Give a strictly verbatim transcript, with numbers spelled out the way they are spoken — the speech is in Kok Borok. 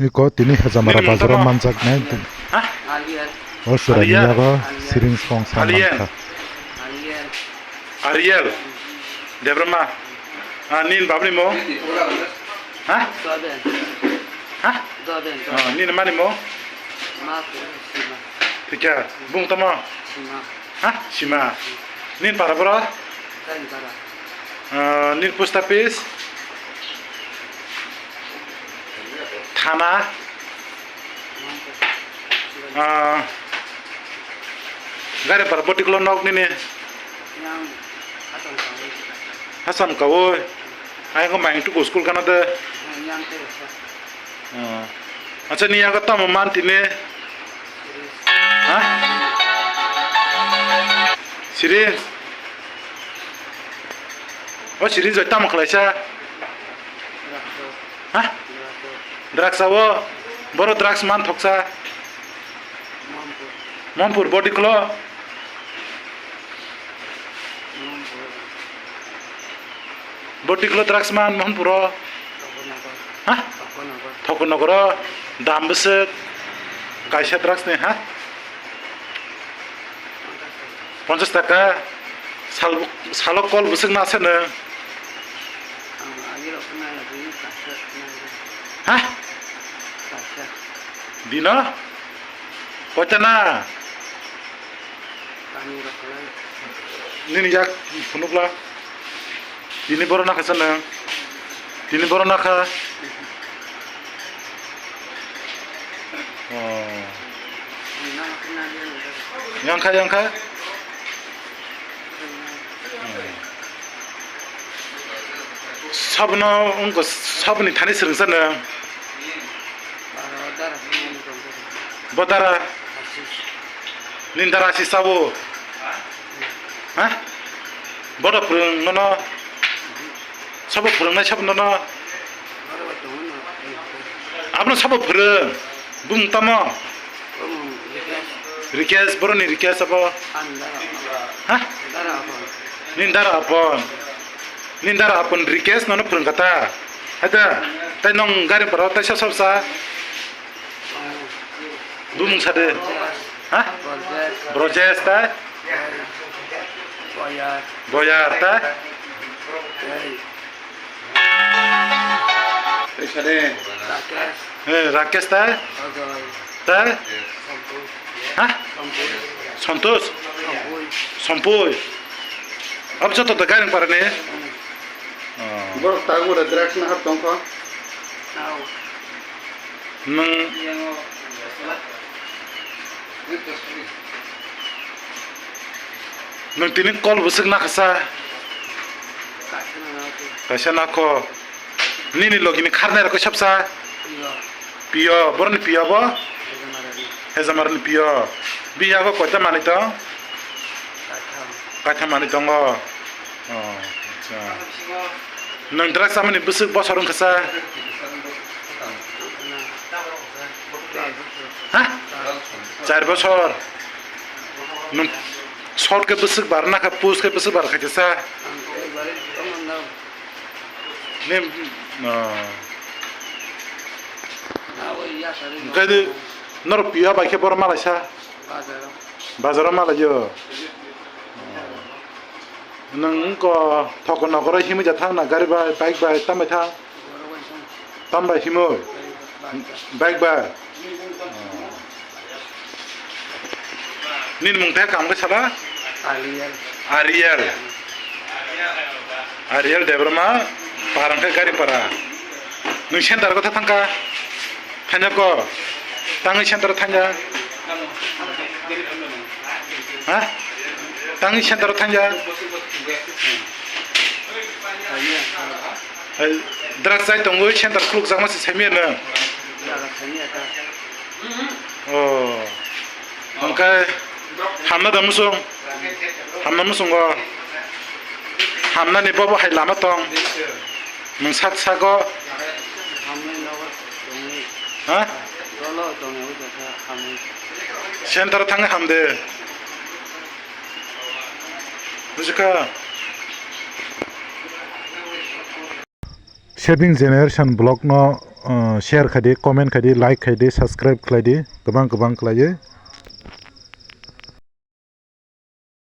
Iko tini Hejamara bazaro manjaknai. Ha? O surani yago siring song sa mankha. Ariel. Debroma. Ah, nin babni mo? Ha? Ha? Ah, nin mani mo? Thikya, bung tamo? Ha? Sima. Nin para bro? Ah, nin post office? Thana? Ah, gari para boti kulo nok nini? Hasam kawo. Ayang ko maing tuku school kana de. Ah. Acha ni yago tamo man tini? Ha? Siring. O siring joi tamo khlaisa? Ha? Drugs abo? Boro drugs man thoksa? Mompur body klo? Body klo drugs man Mompuro? Ha? Thoknogoro dam bwswk kaisa drugs ni ha? Ponchas taka? Sal, salo kol bwswk na sano? Ha? Dino? Koita na? Nini yak phunukla. Tini boro nakha sana. Tini boro nakha. Oh. Yangkha, yangkha. Sabno ungko sabni thani srwngsa nang. Bo dara. Nin dara si sabo. Ha? Bodo phrwng nono. Sabo phrwngnai sabo nono. Abono sabo phrwng. Bung tamo. Rikesh, boroni Rikesh abo. Ha? Nin dara apon. Nin dara apon Rikesh nono phrwng kata. Hada, tai nong gari paro tai sab sab sa. Bumung sade. Ha? Brojes tai. Boyar tai. Sade. Eh, Rakesh tai? Tai? Ha? Santosh? Sompoi. Abo joto da gairing para ni? Oh. Borok tago da drugs na hap tongkho. Nwng, nwng tini kol bwswk nakhasa? Kaisa nakho. Nini logini kharnai rok sabsa? Pio, boroni pio bo? Hejamar ni pio. Bini yago koita manwi tong? Kaitham manwi tongo. Oh, acha. Nwng drugs chamani bwswk bosor wngkha sa? Ha? Char bosor. Nwng short khe bwswk bar nakha, push khe bwswk bar khaisa sa? Nim, ah. Hwnkhe norok pia bai khe boro malaisa? Bazaro malaio. Nwng wngkha thokno nokoro himwi ja thang na gari bai, bike bai, tam bai thang? Tam bai himwi? Bike bai. Nini mung tei kam khe sala? Ariel. Ariel. Ariel Debbarma, parang khe gari para. Nwng center kotha thangkha? Thanya ko. Tangwi center thanya. Ha? Tangwi center thanya. Hai, drugs chai tongwi center khulukjakma se saimanya nw? Oh. Hwnkhe hamna da musung? Hamna musungo? Hamnani bobo hai lama tong? Nwng sak sago? Ha? Center thangwi hamde. Bujikha? Saving Generation Block no uh, share khai di, comment khai di, like khai di, subscribe khlai di, kwbang kwbang khlaiwi.